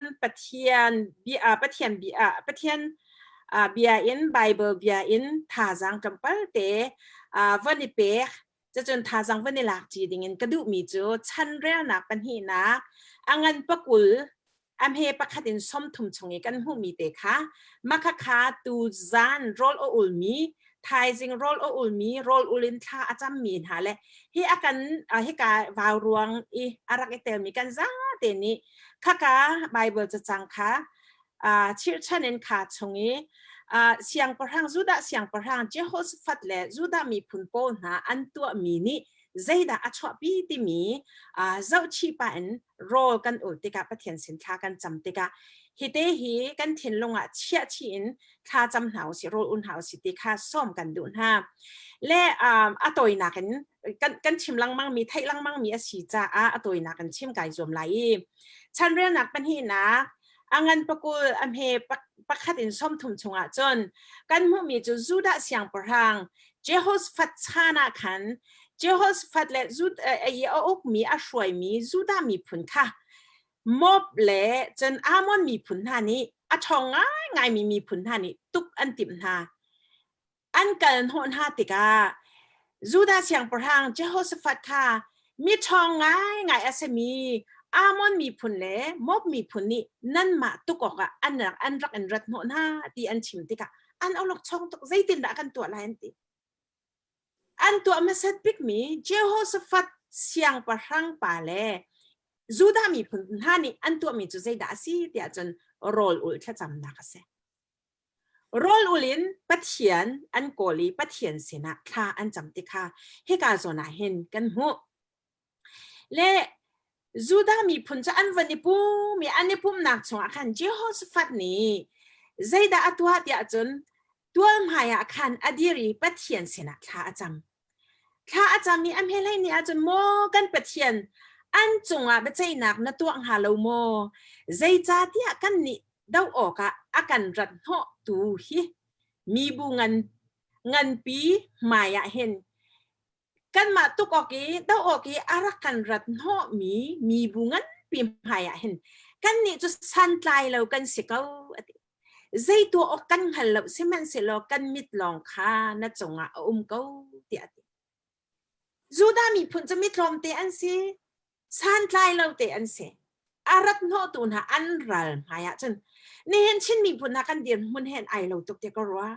Pathian bia Pathian bia Pathian bia in Bible bia in thazaang tlawmpal te van i pek cacun thazaang van i lak ṭi dingin ka duhmi cu chanrelnak pahnihnak a ngan pakul a hme pakhat in 30 chung i kan hmuhmi te kha makhakha tu zan rawl a ulmi thaizing rawl a ulmi rawl ul in thla a cammi hna le hi a kan hika vau ruang i a rak i telmi kan zate nih khaka Bible cacang kha chirhchan in kha chung i siangpahrang Judah siangpahrang Jehoshaphat le Judah miphun pawl hna an tuahmi nih zeidah a chuahpi timi zohchih pah in rawl kan ul tikah Pathian sin thla kan cam tikah hi te hi kan thinlung ah chiah chih in thla cam hna usih rawl ul hna usih ti kha sawm kan duh hna le a tawinak in kan kan chim lengmang mi theih lengmang mi a si caah a tawinak in chim kai zuam lai i chanrelnak pahnihnak a ngan pakul a hme pakhat in 30 chungah cun kan hmuhmi cu Judah siangpahrang Jehoshaphat chan ah khan Jehoshaphat le a ukmi a hruaimi Judah miphun kha Moab le cun Ammon miphun hna nih a ṭhawng ngaingaimi miphun hna nih tuk an timh hna. An kal hnawh hna tikah Judah siangpahrang Jehoshaphat kha mi ṭhawng ngaingai a simi Ammon miphun le Moab miphun nih nanmah tuk awkah an rak an rak in rat hnawh hna ti an chim tikah an awlokchong tuk zeitindah kan tuah lai an ti. An tuah hmasat bikmi Jehoshaphat siangpahrang pa le Judah miphun hna nih an tuahmi cu zeidah a si tiah cun rawl ulh thlacamnak a si. Rawl ul in Pathian an kawl i Pathian sinah thla an cam ti kha hika zawn ah hin kan hmuh. Le Judah miphun cu an van i pum i an i pumnak chungah khan Jehoshaphat nih zeidah a tuah tiah cun tual hmaiah khan a dir i Pathian sinah thla a cam. Thla a cam i a hmelhlei ni ahcun maw kan Pathian an cungah biaceihnak na tuah hnga lo maw? Zeicahtiah kannih doh awkah a kan rat hnawhtu hi mibu ngan nganpi hmaiah hin kanmah tuk awk i doh awk i a rak kan rat hnawhmi mibu nganpi hmaiah hin kannih cu santlai lo kan si ko a ti. Zei tuah awk kan hngal lo sihmanhsehlaw kan mit lawng kha na cungah a um ko tiah a ti. Judah miphun cu mi tlawmte an si, santlai lo te an si. A rat hnawhtu hna an ral hmai ah cun nihin Chin miphun hna kan dirhmun hen ai lo tuk tiah ka ruah.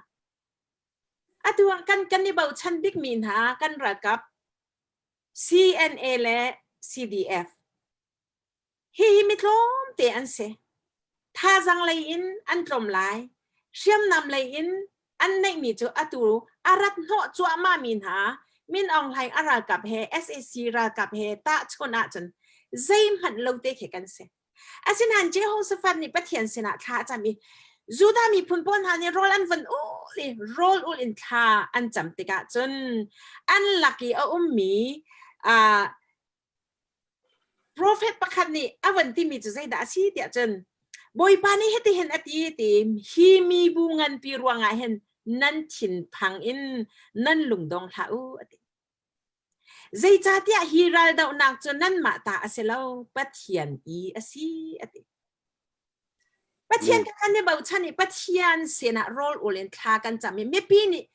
Atu ah kan kan i bochan bikmi hna kan ralkap CNA le CDF Hihi mi tlawmte an si. Thazaang lei in an tlawm lai. Hriamnam lei in an neihmi cu atu a rat hnawh cuahmahmi hna Min Aung Hlaing a ralkap he sac ralkap he tahchunh ahcun zeihmanh lo te khi kan si. Asinain Jehoshaphat nih Pathian sinah thla a cam i Judah miphun pawl hna nih rawl an van ul i rawl ul in thla an cam tikah cun an lak i a ummi uh, Profet pakhat nih a van timi cu zeidah a si tiah cun Bawipa nih hitihin a ti ti hi mibu nganpi ruangah hin nan thinphang in nan lungdong hlah u a ti. Zeicahtiah hi raldohnak cu nanmah ta a si lo, Pathian i a si a ti. Pathian kha kan i bochan i Pathian sinah rawl ul in thla kan cam i mipi nih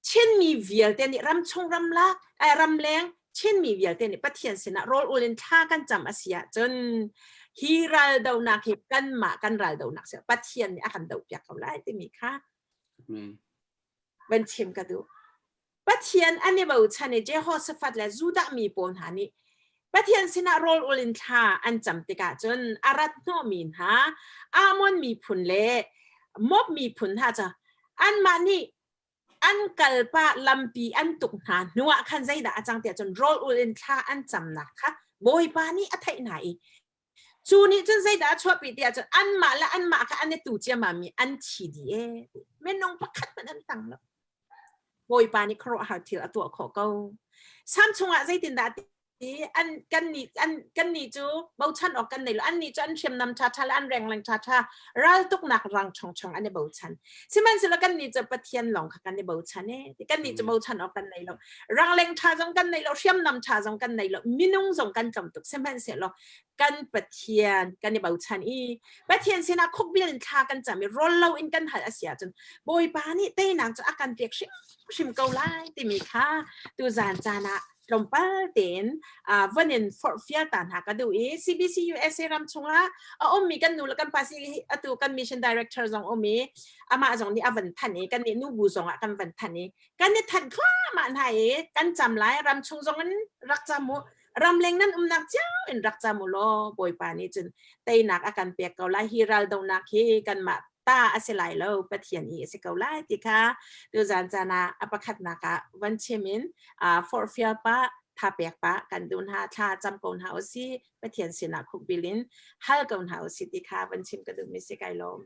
Chinmi vialte nih ramchung ramlak eh, ramleng Chinmi vialte nih Pathian sinah rawl ul in thla kan cam a si ahcun hi raldonak hi kanmah kan raldonak si Pathian nih a kan dohpiak ko lai timi kha van chim ka duh. Pathian an i bochan i Jehoshaphat le Judah mi pawl hna nih Pathian sinah rawl ul in thla an cam tikah cun a rat hnawhmi hna Ammon miphun le Moab miphun hna cu anmah nih an kalpah lampi an tuk hna hnuah khan zeidah a cang tiah cun rawl ul in thla an camnak kha Bawipa nih a theih hna i cu nih cun zeidah a chuahpi tiah cun anmah le anmah kha an i tu ciammam i an thi dih ee minung pakhat hmanh an tang lo Bawipa nih khuaruahhar thil a tuah khawh ko Sam chungah zeitindah a ti? An kan nih an kan nih cu bochan awk kan nei lo. An nih cu an hriamnam ṭha ṭha le an rengleng ṭha ṭha raltuknak rang chong chong an i bochan. Sihmanhsehlaw kan nih cu Pathian lawng kha kan i bochan e. Kan nih cu bochan awk kan nei lo. Rangleng ṭha zong kan nei lo, hriamnam ṭha zong kan nei lo, minung zong kan tlawm tuk. Sihmanhsehlaw kan Pathian kan i bochan i Pathian sinah khukbil in thla kan cam i rawl lo in kan hal a si ahcun Bawipa nih teinak cu a kan pek hrimhrim ko lai timi kha tuzan caan ah tlawmpal tein von in forhfial ta hna ka duh i CBC USA ram chungah a ummi kan nu le kan pa si atu kan mission director zong um i amah zong nih a van thanh i kan nih nubu zong ah kan van thanh i kan i thanh thluahmah hna i kan cam lai ram chung zong in rak cam u ramleng nan umnak cio in rak cam u law Bawipa nih cun teinak a kan pek ko lai hi raldonak hi kanmah ta a si lai lo Pathian i a si ko lai ti kha tuzan caan ah a pakhatnak ah van chim in forhfial pa tha pek pa kan duh hna thla cam ko hna usih Pathian sinah khukbil in hal ko hna usih ti kha van chim ka duhmi si kai lawm.